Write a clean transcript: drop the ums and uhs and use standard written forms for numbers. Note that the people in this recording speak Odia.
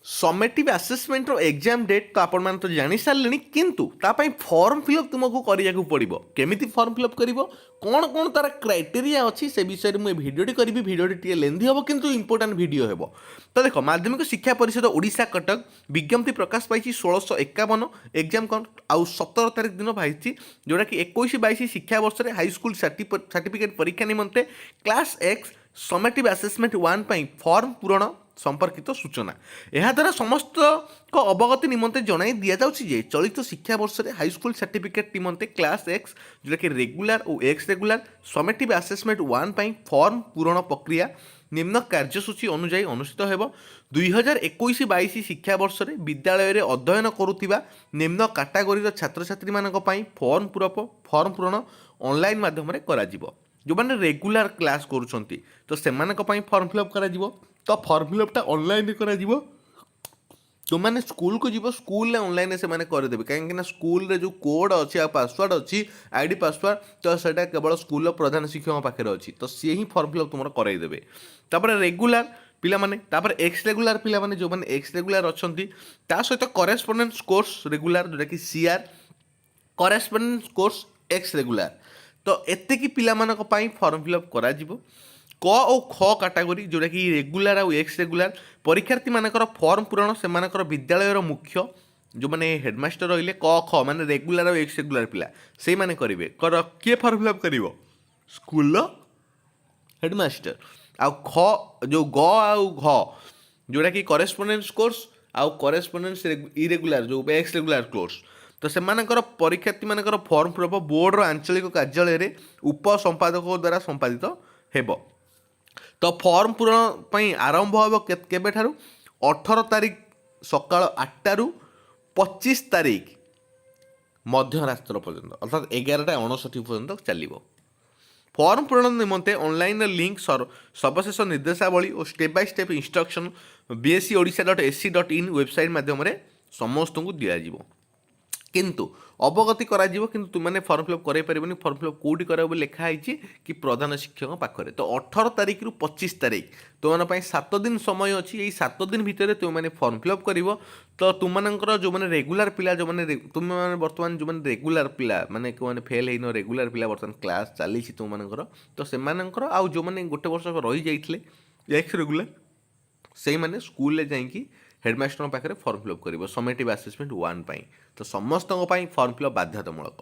ସମେଟିଭ୍ ଆସେସମେଣ୍ଟର ଏକ୍ଜାମ୍ ଡେଟ୍ ତ ଆପଣମାନେ ତ ଜାଣିସାରିଲେଣି, କିନ୍ତୁ ତା ପାଇଁ ଫର୍ମ ଫିଲ୍ଅପ୍ ତୁମକୁ କରିବାକୁ ପଡ଼ିବ। କେମିତି ଫର୍ମ ଫିଲ୍ଅପ୍ କରିବ, କ'ଣ କ'ଣ ତାର କ୍ରାଇଟେରିଆ ଅଛି, ସେ ବିଷୟରେ ମୁଁ ଏ ଭିଡ଼ିଓଟି କରିବି। ଭିଡ଼ିଓଟି ଟିକେ ଲେନ୍ଥି ହେବ, କିନ୍ତୁ ଇମ୍ପୋର୍ଟାଣ୍ଟ ଭିଡ଼ିଓ ହେବ। ତ ଦେଖ, ମାଧ୍ୟମିକ ଶିକ୍ଷା ପରିଷଦ ଓଡ଼ିଶା, କଟକ, ବିଜ୍ଞପ୍ତି ପ୍ରକାଶ ପାଇଛି 1651। ଏକ୍ଜାମ୍ କ'ଣ ଆଉ 17 ତାରିଖ ଦିନ ବାହାରିଛି, ଯେଉଁଟାକି 21-22 ଶିକ୍ଷାବର୍ଷରେ ହାଇସ୍କୁଲ ସାର୍ଟିଫିକେଟ୍ ପରୀକ୍ଷା ନିମନ୍ତେ କ୍ଲାସ୍ ଏକ୍ସ ସମେଟିଭ୍ ଆସେସମେଣ୍ଟ 1 ପାଇଁ ଫର୍ମ ପୂରଣ ସମ୍ପର୍କିତ ସୂଚନା। ଏହାଦ୍ୱାରା ସମସ୍ତଙ୍କ ଅବଗତି ନିମନ୍ତେ ଜଣାଇ ଦିଆଯାଉଛି ଯେ ଚଳିତ ଶିକ୍ଷାବର୍ଷରେ ହାଇସ୍କୁଲ ସାର୍ଟିଫିକେଟ୍ ନିମନ୍ତେ କ୍ଲାସ୍ ଏକ୍ସ, ଯେଉଁଟାକି ରେଗୁଲାର ଓ ଏକ୍ସ ରେଗୁଲାର, ସମେଟିଭ୍ ଆସେସମେଣ୍ଟ 1 ପାଇଁ ଫର୍ମ ପୂରଣ ପ୍ରକ୍ରିୟା ନିମ୍ନ କାର୍ଯ୍ୟସୂଚୀ ଅନୁଯାୟୀ ଅନୁଷ୍ଠିତ ହେବ। 2021-22 ଶିକ୍ଷାବର୍ଷରେ ବିଦ୍ୟାଳୟରେ ଅଧ୍ୟୟନ କରୁଥିବା ନିମ୍ନ କାଟାଗୋରୀର ଛାତ୍ରଛାତ୍ରୀମାନଙ୍କ ପାଇଁ ଫର୍ମ ପୂରଣ ଅନଲାଇନ୍ ମାଧ୍ୟମରେ କରାଯିବ। ଯେଉଁମାନେ ରେଗୁଲାର କ୍ଲାସ୍ କରୁଛନ୍ତି, ତ ସେମାନଙ୍କ ପାଇଁ ଫର୍ମ ଫିଲ୍ଅପ୍ କରାଯିବ। ତ ଫର୍ମ ଫିଲ୍ଅପ୍ଟା ଅନଲାଇନ୍ରେ କରାଯିବ। ତୁମମାନେ ସ୍କୁଲକୁ ଯିବ, ସ୍କୁଲରେ ଅନଲାଇନ୍ରେ ସେମାନେ କରିଦେବେ। କାହିଁକିନା ସ୍କୁଲରେ ଯେଉଁ କୋଡ଼୍ ଅଛି ଆଉ ପାସୱାର୍ଡ଼ ଅଛି, ଆଇଡ଼ି ପାସୱାର୍ଡ଼, ତ ସେଇଟା କେବଳ ସ୍କୁଲର ପ୍ରଧାନ ଶିକ୍ଷକଙ୍କ ପାଖରେ ଅଛି। ତ ସିଏ ହିଁ ଫର୍ମ ଫିଲ୍ଅପ୍ ତୁମର କରାଇଦେବେ। ତାପରେ ରେଗୁଲାର ପିଲାମାନେ, ତାପରେ ଏକ୍ସ ରେଗୁଲାର ପିଲାମାନେ, ଯେଉଁମାନେ ଏକ୍ସ ରେଗୁଲାର ଅଛନ୍ତି, ତା ସହିତ କରେସ୍ପଣ୍ଡେନ୍ସ କୋର୍ସ ରେଗୁଲାର, ଯେଉଁଟାକି CR, correspondence course X regular, ତ ଏତିକି ପିଲାମାନଙ୍କ ପାଇଁ ଫର୍ମ ଫିଲ୍ଅପ୍ କରାଯିବ। କ ଓ ଖ କାଟାଗୋରୀ, ଯେଉଁଟାକି ରେଗୁଲାର ଆଉ ଏକ୍ସ ରେଗୁଲାର ପରୀକ୍ଷାର୍ଥୀମାନଙ୍କର ଫର୍ମ ପୂରଣ ସେମାନଙ୍କର ବିଦ୍ୟାଳୟର ମୁଖ୍ୟ, ଯେଉଁମାନେ ହେଡ଼ମାଷ୍ଟର ରହିଲେ, କ ଖ ମାନେ ରେଗୁଲାର ଆଉ ଏକ୍ସ ରେଗୁଲାର ପିଲା, ସେଇମାନେ କରିବେ। କର କିଏ ଫର୍ମ ଫିଲ୍ଅପ୍ କରିବ? ସ୍କୁଲର ହେଡ଼ମାଷ୍ଟର। ଆଉ ଖ ଯେଉଁ ଗ ଆଉ ଘ, ଯେଉଁଟାକି କରେସ୍ପଣ୍ଡେନ୍ସ କୋର୍ସ ଆଉ କରେସ୍ପଣ୍ଡେନ୍ସ ଇରେଗୁଲାର, ଯେଉଁ ଏକ୍ସ ରେଗୁଲାର କୋର୍ସ, ତ ସେମାନଙ୍କର ପରୀକ୍ଷାର୍ଥୀମାନଙ୍କର ଫର୍ମ ଫିଲ୍ଅପ୍ ବୋର୍ଡ଼ର ଆଞ୍ଚଳିକ କାର୍ଯ୍ୟାଳୟରେ ଉପସମ୍ପାଦକଙ୍କ ଦ୍ୱାରା ସମ୍ପାଦିତ ହେବ। ତ ଫର୍ମ ପୂରଣ ପାଇଁ ଆରମ୍ଭ ହେବ କେବେଠାରୁ? 18 ତାରିଖ ସକାଳ 8ଟାରୁ 25 ତାରିଖ ମଧ୍ୟରାତ୍ର ପର୍ଯ୍ୟନ୍ତ, ଅର୍ଥାତ୍ 11ଟା 59 ପର୍ଯ୍ୟନ୍ତ ଚାଲିବ। ଫର୍ମ ପୂରଣ ନିମନ୍ତେ ଅନଲାଇନ୍ର ଲିଙ୍କ୍, ସର୍ବଶେଷ ନିର୍ଦ୍ଦେଶାବଳୀ ଓ step by step instruction bseodisha.ac.in website ମାଧ୍ୟମରେ ସମସ୍ତଙ୍କୁ ଦିଆଯିବ, କିନ୍ତୁ ଅବଗତି କରାଯିବ। କିନ୍ତୁ ତୁମେମାନେ ଫର୍ମ ଫିଲ୍ଅପ୍ କରାଇ ପାରିବନି। ଫର୍ମ ଫିଲ୍ଅପ୍ କେଉଁଠି କରାଇବ ବୋଲି ଲେଖା ହେଇଛି କି ପ୍ରଧାନ ଶିକ୍ଷକଙ୍କ ପାଖରେ। ତ 18 ତାରିଖରୁ 25 ତାରିଖ ତୁମମାନଙ୍କ ପାଇଁ 7 ଦିନ ସମୟ ଅଛି। ଏଇ 7 ଦିନ ଭିତରେ ତୁମେମାନେ ଫର୍ମ ଫିଲ୍ଅପ୍ କରିବ। ତ ତୁମମାନଙ୍କର ଯେଉଁମାନେ ରେଗୁଲାର ପିଲା, ଯେଉଁମାନେ ତୁମେମାନେ ବର୍ତ୍ତମାନ ଯେଉଁମାନେ ରେଗୁଲାର ପିଲା, ମାନେ କେଉଁମାନେ ଫେଲ୍ ହେଇନ, ରେଗୁଲାର ପିଲା, ବର୍ତ୍ତମାନ କ୍ଲାସ୍ ଚାଲିଛି ତୁମମାନଙ୍କର, ତ ସେମାନଙ୍କର ଆଉ ଯେଉଁମାନେ ଗୋଟେ ବର୍ଷ ରହିଯାଇଥିଲେ ଏକ୍ସ ରେଗୁଲାର, ସେଇମାନେ ସ୍କୁଲରେ ଯାଇକି ହେଡ଼ମାଷ୍ଟରଙ୍କ ପାଖରେ ଫର୍ମ ଫିଲ୍ଅପ୍ କରିବ ସମେଟିଭ୍ ଆସେସମେଣ୍ଟ 1 ପାଇଁ। ତ ସମସ୍ତଙ୍କ ପାଇଁ ଫର୍ମ ଫିଲ୍ଅପ୍ ବାଧ୍ୟତାମୂଳକ।